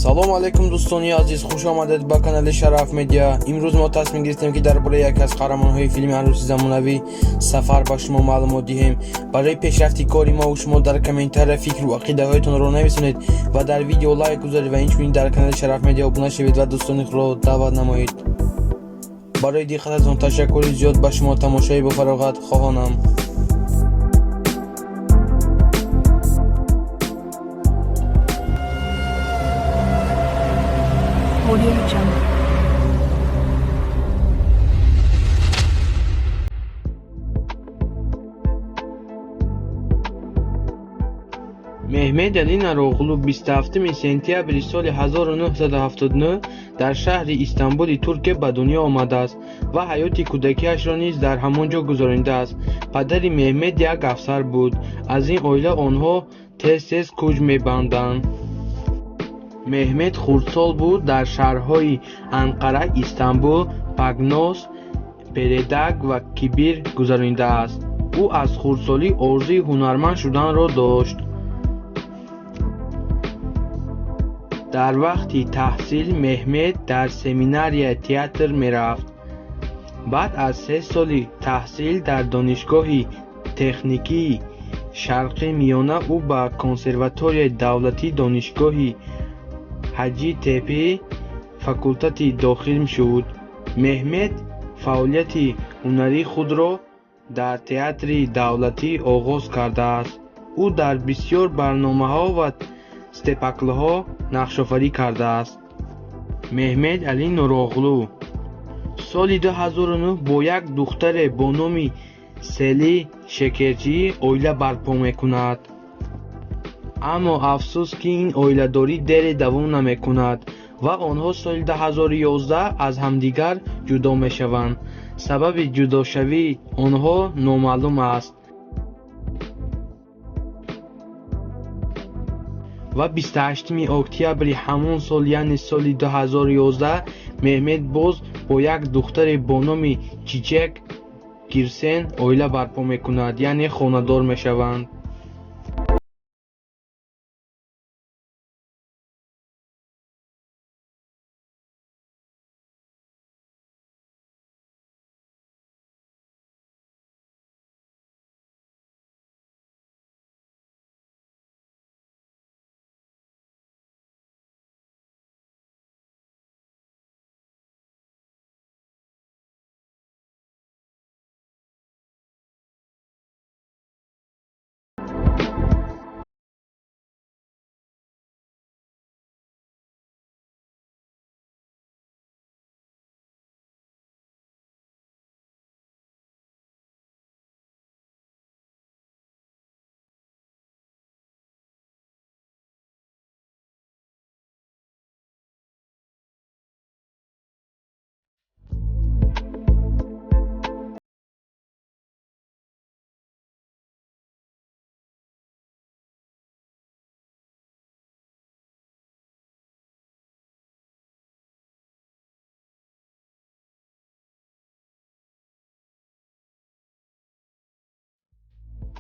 Салом алейкум, дӯстони азиз, хуш омадед ба канали Шараф Медиа. Имрӯз мо тасмим гирифтем, ки дар бораи яке аз қаҳрамонҳои филми Арӯси замонавӣ Сафар ба шумо маълумот диҳем. Барои пешрафти кори мову шумо дар комментария фикру ақидаҳоятонро нависонед ва дар видео лайк гузоред ва инчунин дар канали Шараф Медиа обуна шавед ва дӯстони худро даъват намоед. Барои диққататон ташаккури зиёд, ба шумо тамошои бофароғат хоҳонам. Audio Jungle. Меҳмед Али Нароғлу 27 сентябри соли 1979 дар шаҳри Истанбули Туркия ба дунё омадааст ва ҳаёти кӯдакиашро низ дар ҳамон ҷо гузаронидааст. Падари Меҳмед як афсар буд. Аз ин оила онҳо тез-тез кӯч мебанданд. Меҳмед хурдсол буд, дар шаҳрҳои Анқара, Истанбул, Пагнос, Передак ва Кибир гузаронидааст. Ӯ аз хурдсолӣ орзуи ҳунарманд шуданро дошт. Дар вақти таҳсил Меҳмед дар семинарияи театр мерафт. Баъд аз 3 соли таҳсил дар Донишгоҳи техникии Шарқи Миёна ӯ ба Консерваторияи давлатии Донишгоҳи Ҳаҷитепи факултети дохил шуд. Меҳмед фаъолияти ҳунарии худро дар Театри давлатӣ оғоз кардааст. Ӯ дар бисёр барномаҳо ва спектаклҳо нақшофарӣ кардааст. Меҳмед Али Нуроғлу соли 2009 бо як духтаре бо номи Сели Шекерчӣ оила барпо мекунад. Аммо афсӯс, ки ин оиладорӣ дере давом намекунад ва онҳо соли 2011 аз ҳамдигар ҷудо мешаванд. Сабаби ҷудошавии онҳо номаълум аст. Ва 28 октябри ҳамон сол, яъне соли 2011, Меҳмед боз бо як духтаре бо номи Чичек Гирсен оила барпо мекунад, яъне хонадор мешаванд.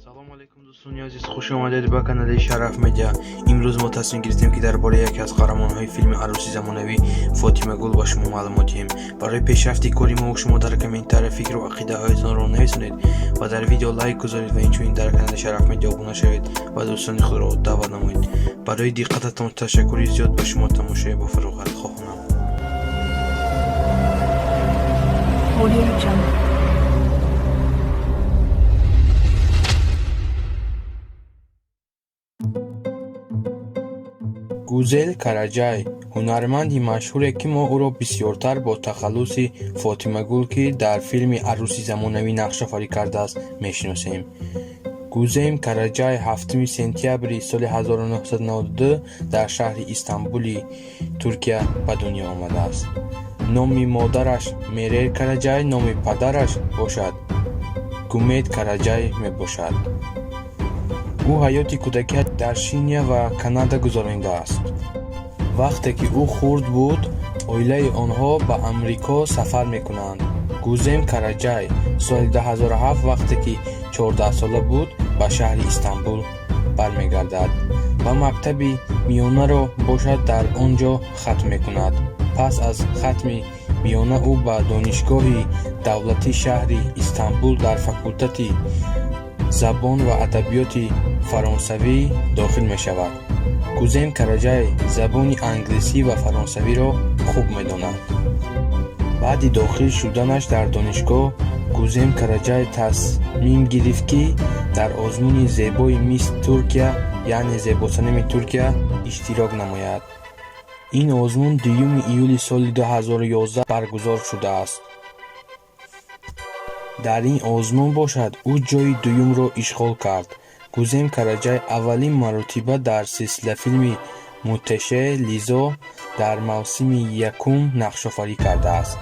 Салом алейкум, дӯстони азиз, хуш омадед ба канали Шараф Медиа. Имрӯз мо тасмим гирифтем, ки дар бораи яке аз қаҳрамонҳои филми Арӯси замонавӣ Фотимагул ба шумо маълумот диҳем. Барои пешрафти кори мову шумо дар комментария фикру ақидаҳоятонро нависонед ва дар видео лайк гузоред ва инчунин дар канали Шараф Медиа обуна шавед ва дӯстони худро даъват намоед. Барои диққататон ташаккури зиёд, ба шумо тамошои бофароғат хоҳонам. Audio Jungle. Гузел Караҷай ҳунарманди машҳуре, ки мо ӯро бисёртар бо тахаллуси Фотимагул, ки дар филми Арӯси замонавӣ нақшофарӣ кардааст, мешиносем. Гузем Караҷай 7 сентябри соли 1992 дар шаҳри Истанбули Туркия ба дунё омадааст. Номи модараш Мерер Караҷай, номи падараш бошад Гумед Караҷай мебошад. Ӯ ҳаёти кӯдакиаш дар Шиня ва Канада гузаронидааст. Вақте ки ӯ хурд буд, оилаи онҳо ба Амрико сафар мекунанд. Гузем Караҷай соли 2007, вақте ки 14сола буд, ба шаҳри Истанбул бармегардад. Ва мактаби миёнаро бошад, дар он ҷо хатм мекунад. Пас аз хатми миёна ӯ ба Донишгоҳи давлатии шаҳри Истанбул дар факултети забон ва адабиёти фаронсавӣ дохил мешавад. Гузем Караҷай забони англисӣ ва фаронсавиро хуб медонад. Баъди дохил шуданаш дар донишгоҳ, Гузем Караҷай тасмим гирифт, ки дар озмуни зебои Мисс Туркия, яъне зебосанами Туркия, иштирок намояд. Ин озмун 2 июли соли 2011 баргузор шудааст. Дар ин озмун бошад, ӯ ҷойи дуюмро ишғол кард. Гузем Караҷай аввалин маротиба дар силсилафилми Муҳтеше Лизо дар мавсими якум нақшофарӣ кардааст.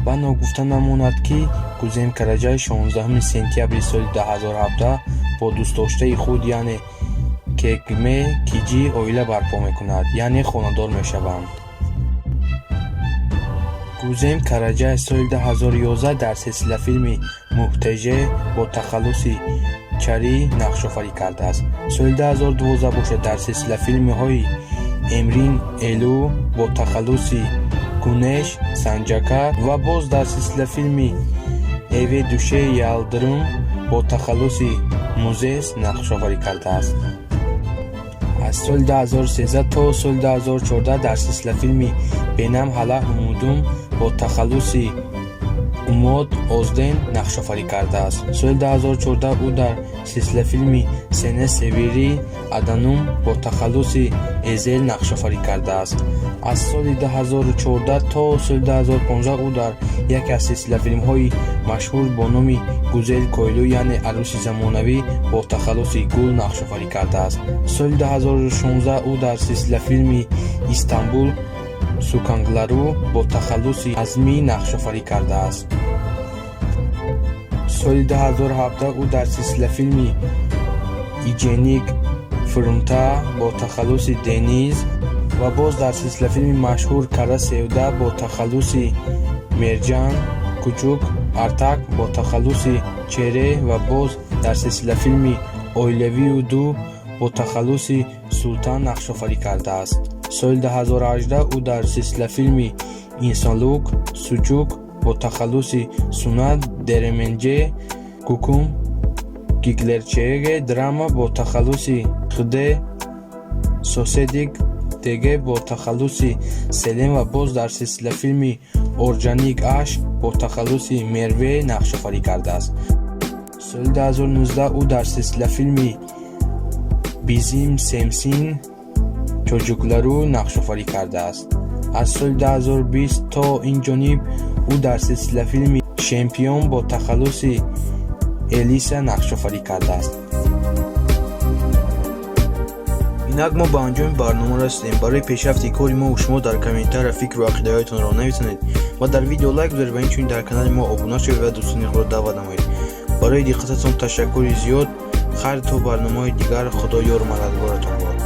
Ва ногуфта намонад, ки Гузем Караҷай 16 сентябри соли 2017 бо дӯстдоштаи худ, яъне Кегме Киҷӣ, оила барпо мекунад, яъне хонадор мешаванд. Гузем Караҷай соли 2011 дар силсилафилми Муҳтеже бо тахаллуси Чарӣ нақшофарӣ кардааст. Соли 2012 бошад, дар силсилафилмҳои Эмрин Элу бо тахаллуси Гунеш Санҷака ва боз дар силсилафилми Эве Душе Ялдирим бо тахаллуси Музес нақшофарӣ кардааст. Аз соли 2013 то соли 2014 дар силсилафилми Бенам Ҳала Ҳумудум бо тахаллуси Умод Озден нақшофарӣ кардааст. Соли 2014 ӯ дар силсилафилми Сене Севили Адамум бо тахаллуси Эзел нақшофарӣ кардааст. Аз соли 2014 то соли 2015 ӯ дар яке аз силсилафилмҳои машҳур бо номи Гузел Койлу, яъне арӯси замонавӣ, бо тахаллуси Гул нақшофарӣ кардааст. Соли 2016 ӯ дар силсилафилми Истанбул Сокаклару бо тахаллуси Азмӣ нақшофарӣ кардааст. Соли 2017 ӯ дар силсилафилми Иҷеник Фурмта бо тахаллуси Дениз ва боз дар силсилафилми машҳур Кара Севда бо тахаллуси Мерҷан Кучук Артак бо тахаллуси Чере ва боз дар силсилафилми Оилавию ду бо тахаллуси Султан нақшофарӣ кардааст. Соли 2018 ӯ дар силсилафилми Инсонлук Суҷук бо тахаллуси Суна Деременҷе, Гукум Гиглерчеге драма бо тахаллуси Хде Соседик Деге бо тахаллуси Селем ва боз дар силсилафилми Орҷаник Аш бо тахаллуси Мерве нақшофарӣ кардааст. Соли 2019 ӯ дар силсилафилми Бизим Семсин Чоҷуклару нақшофарӣ кардааст. Аз соли 2020 то ин ҷониб ӯ дар силсилафилми Шемпион бо тахаллуси Элиса нақшофарӣ кардааст. Инак, мо ба анҷоми барнома расидем. Барои пешрафти кори мо шумо дар комментария фикру ақидаҳоятонро нависонед ва дар видео лайк гузоред ва инчунин дар канали мо обуна шавед ва дӯстони худро даъват намоед. Барои диққататон ташаккури зиёд. Хайр, то барномаҳои дигар, Худо ёру мададгоратон бод.